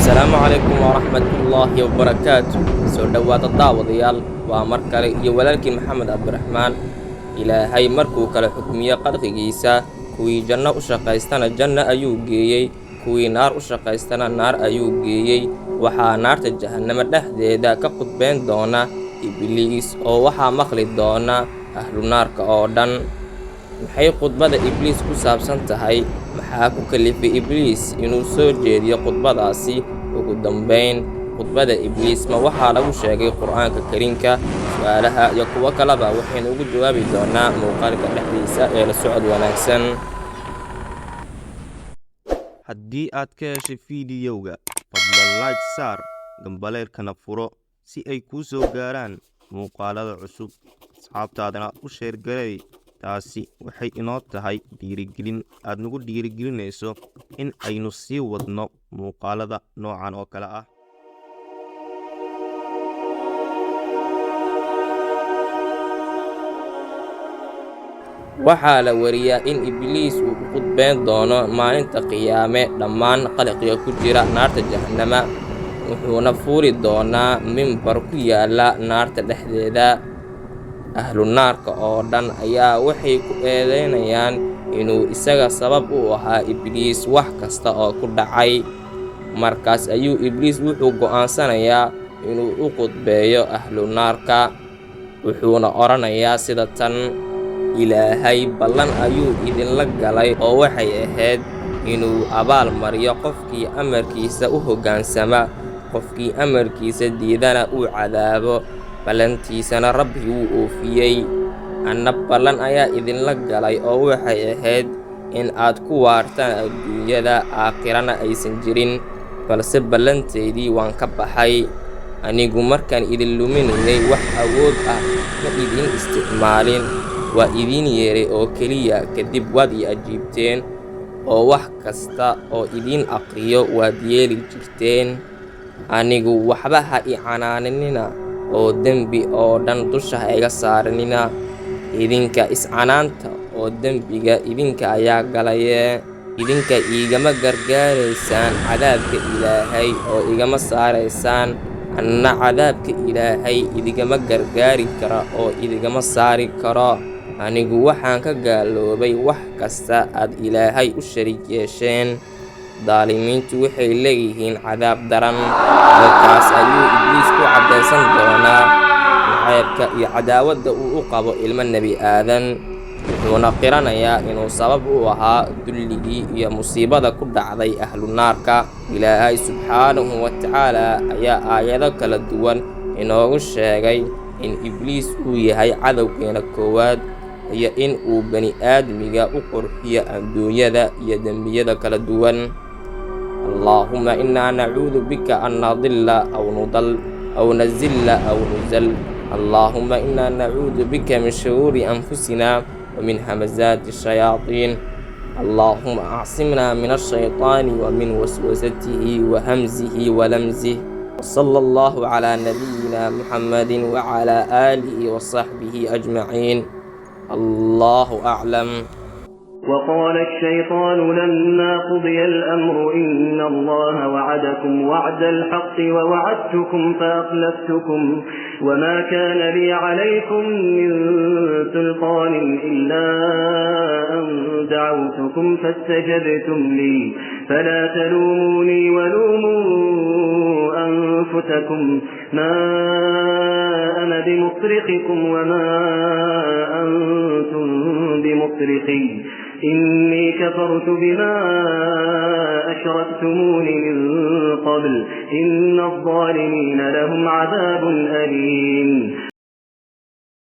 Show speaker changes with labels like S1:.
S1: Asalaamu calaykum waraxmatullaahi wabarakaatu. Soo dhowaada daawadayaal, waa mar kale iyo walaalkii Maxamed Cabdiraxmaan. Ilaahay markuu kala xukmiyo khalqigiisa, kuwii janno u shaqaystana janno ayuu geeyey, kuwii naar u shaqaystana naar ayuu geeyey. Waxaa naarta jahannamo dhexdeeda ka khudbayn doona Ibliis, oo waxaa maqli doona ahlu naarka oo dhan. Maxay khudbada Ibliis ku saabsan tahay? Maxaa ku kalifay Ibliis inuu soo jeediyo khudbadaasi? Ugu dambayn, khudbada Ibliis ma waxaa lagu sheegay Qur'aanka Kariimka? Su'aalaha iyo kuwo kaleba waxaynu ugu jawaabi doonaa muuqaalka dhexdiisa ee la socod wanaagsan.
S2: Haddii aad ka heshay fiidiyowga, fadlan like saar, gambaleelkana furo si ay kuu soo gaaraan muuqaalada cusub. Asxaabtaadana u share garee. Taasi waxay inoo tahay dhiirigelin aad nagu dhiirigelinayso in aynu sii wadno muuqaalada noocan oo kale ah.
S1: Waxaa la wariyaa in Ibliis uu u khudbayn doono maalinta qiyaame dhammaan khalqiga ku jira naarta jahannama, wuxuuna fuuli doonaa mimbar ku yaalla naarta dhexdeeda. Ahlu naarka oo dhan ayaa waxay ku eedeynayaan inuu isaga sabab u ahaa Ibliis wax kasta oo ku dhacay. Markaas ayuu Ibliis wuxuu go'aansanayaa inuu u khudbeeyo ahlu naarka, wuxuuna odhanayaa sida tan: Ilaahay ballan ayuu idinla galay oo waxay ahayd inuu abaal mariyo qofkii amarkiisa u hoggaansama, qofkii amarkiisa diidana uu cadaabo. Ballantiisana Rabbi wuu oofiyey. Anna ballan ayaa idinla galay oo waxay ahayd in aad ku waartaan adduunyada, aakhirana aysan jirin, balse ballantaydii waan ka baxay. Anigu markaan idin luminayay wax awood ah ma idin isticmaalin, waa idiin yeeray oo keliya, kadib waad i ajiibteen, oo wax kasta oo idiin aqriyo waad yeeli jirteen. Anigu waxba ha i canaanina oo dembi oo dhan dusha ha iga saaranina. Idinka is-canaanta oo dembiga idinka ayaa galaye. Idinka iigama gargaaraysaan cadaabka Ilaahay oo igama saaraysaan, anna cadaabka Ilaahay idigama gargaari karo oo idigama saari karo. Anigu waxaan ka gaaloobay wax kasta aad Ilaahay u shariik yeesheen. Daalimiintu waxay leeyihiin cadaab daran. Halkaas ayuu Ibliis ku caddaysan doonaa nacaybka iyo cadaawadda uu u qabo ilmo Nebi Aadan, wuxuuna qiranayaa inuu sabab u ahaa dulligii iyo musiibada ku dhacday ahlu naarka. Ilaahay subxaanahu wa tacaala ayaa aayado kala duwan inoogu sheegay in Ibliis uu yahay cadowgeena koowaad iyo in uu bani-aadmiga u qurxiyo adduunyada iyo dembiyada kala duwan. Allaahumma innaa nacuudu bika an nadilla aw nudal aw nazilla aw nuzal. Allaahumma innaa nacuudu bika min shuruuri anfusina wa min hamazaati shayaatiin. Allaahumma acsimnaa min ashaytaani wa min waswasatihi wa hamzihi wa lamzihi. وصلى الله على نبينا محمد وعلى آله وصحبه أجمعين. الله أعلم.
S3: وقال الشيطان لما قضي الأمر إن الله وعدكم وعد الحق ووعدتكم فأخلفتكم وما كان لي عليكم من سلطان إلا أن دعوتكم فاستجبتم لي فلا تلوموني ولوموا أنفسكم ما أنا بمصرخكم وما أنتم بمصرخي إني كفرت بما أشركتمون من قبل إن الظالمين لهم عذاب أليم.